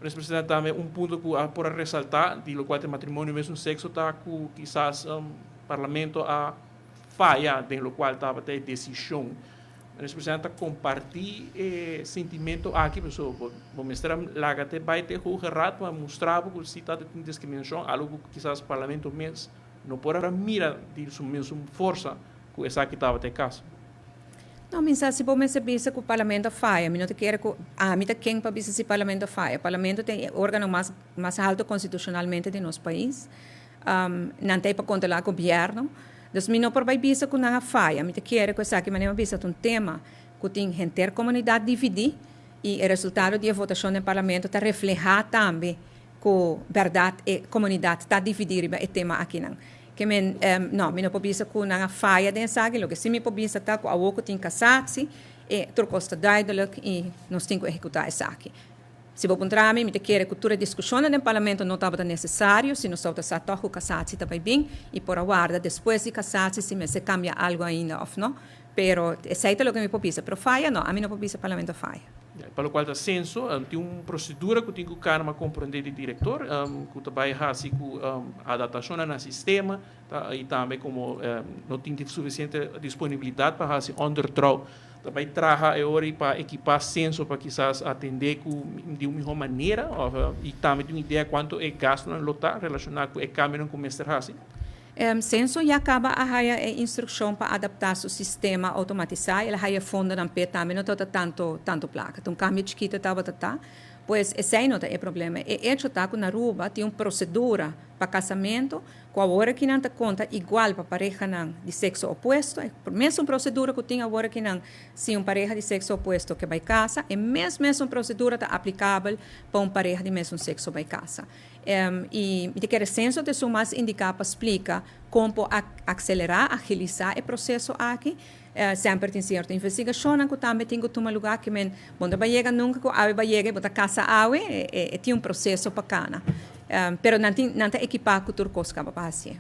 Meneer Presidente, tambe un punto ku a por a resaltá di lokual ta e matrimonio mesun sekso ta ku kisas Parlamento a faya den lokual tabata e desishon. Meneer Presidente ta kompartí e sentimento aki pasobra bo mester a laga te bai te Hoge Raad pa mustra bo ku si tabata tin diskriminashon, algu ku kisas Parlamento mes no por a mira di su mesun forsa ku esaki tabata e kaso. No, mi sa si bo mester bisa ku Parlamento a faya. Mi no ta kere ku ami ta ken pa bisa si Parlamento a faya. Parlamento ta e organo mas mas alto konstitushonalmente di nos pais. Nan ta ei pa kontrolá gobièrnu. Dus mi no por bai bisa ku nan a faya. Mi ta kere ku esaki manera mi a bisa ta un tema ku tin henter komunidat dividí i e resultado di e votashon den Parlamento ta reflehá tambe ku bèrdat e komunidat ta dividí riba e tema akinan. Ke men, no, mi no por bisa ku nan a faya den esaki. Loke si mi por bisa ta ku awor ku tin kasatsi, e tur kos ta duidelijk i nos tin ku ehekutá esaki. Si bo puntra mi, mi ta kere ku tur e diskushonnan den parlamento no tabata nesesario si nos tabata sa tòg ku kasatsi ta bai bin i por a warda despues di kasatsi si mester kambia algu ainda òf no. Pero esei ta loke mi por bisa. Pero faya no, ami no por bisa parlamento a faya. Pa lokual ta senso, tin un prosedura ku tin ku karma komprondé di direktor ku ta bai hasi ku adaptashonnan na sistema i tambe komo no tin sufisiente disponibilidat pa hasi ondertrouw. Ta bai traha e ora pa ekipá senso pa kisas atendé ku di un mihó manera i tambe tin un idea kuantu e gastunan lo ta relashoná ku e kambionan ku mester hasi. Censo ya caba a haya e instruccion pa adapta su sistema automatisa, el a haya fondonan p'e tambe, no tabata tanto tanto placa, ta un cambio chikito tabata ta, pues esey no ta e problema. E hecho ta cu na Aruba tin un procedura pa casamento cu awor aki nan ta conta igual pa parehanan di sexo opuesto, e mesun procedura cu tin awor aki nan si un pareha di sexo opuesto ke bay casa, e mes mesun procedura ta aplicabel pa un pareha di mesun sexo bay casa. I mi ta kere Censo ta esun mas indiká pa splika kon por akselerá, agilisá e proseso aki. Semper tin sierto investigashonnan ku tambe tin ku tuma lugá ke men bo no ta bai yega nunka ku awe bai yega i bo ta kasa awe, e tin un proseso pa kana. Pero nan tin nan ta ekipá ku tur kos kaba pa hasié.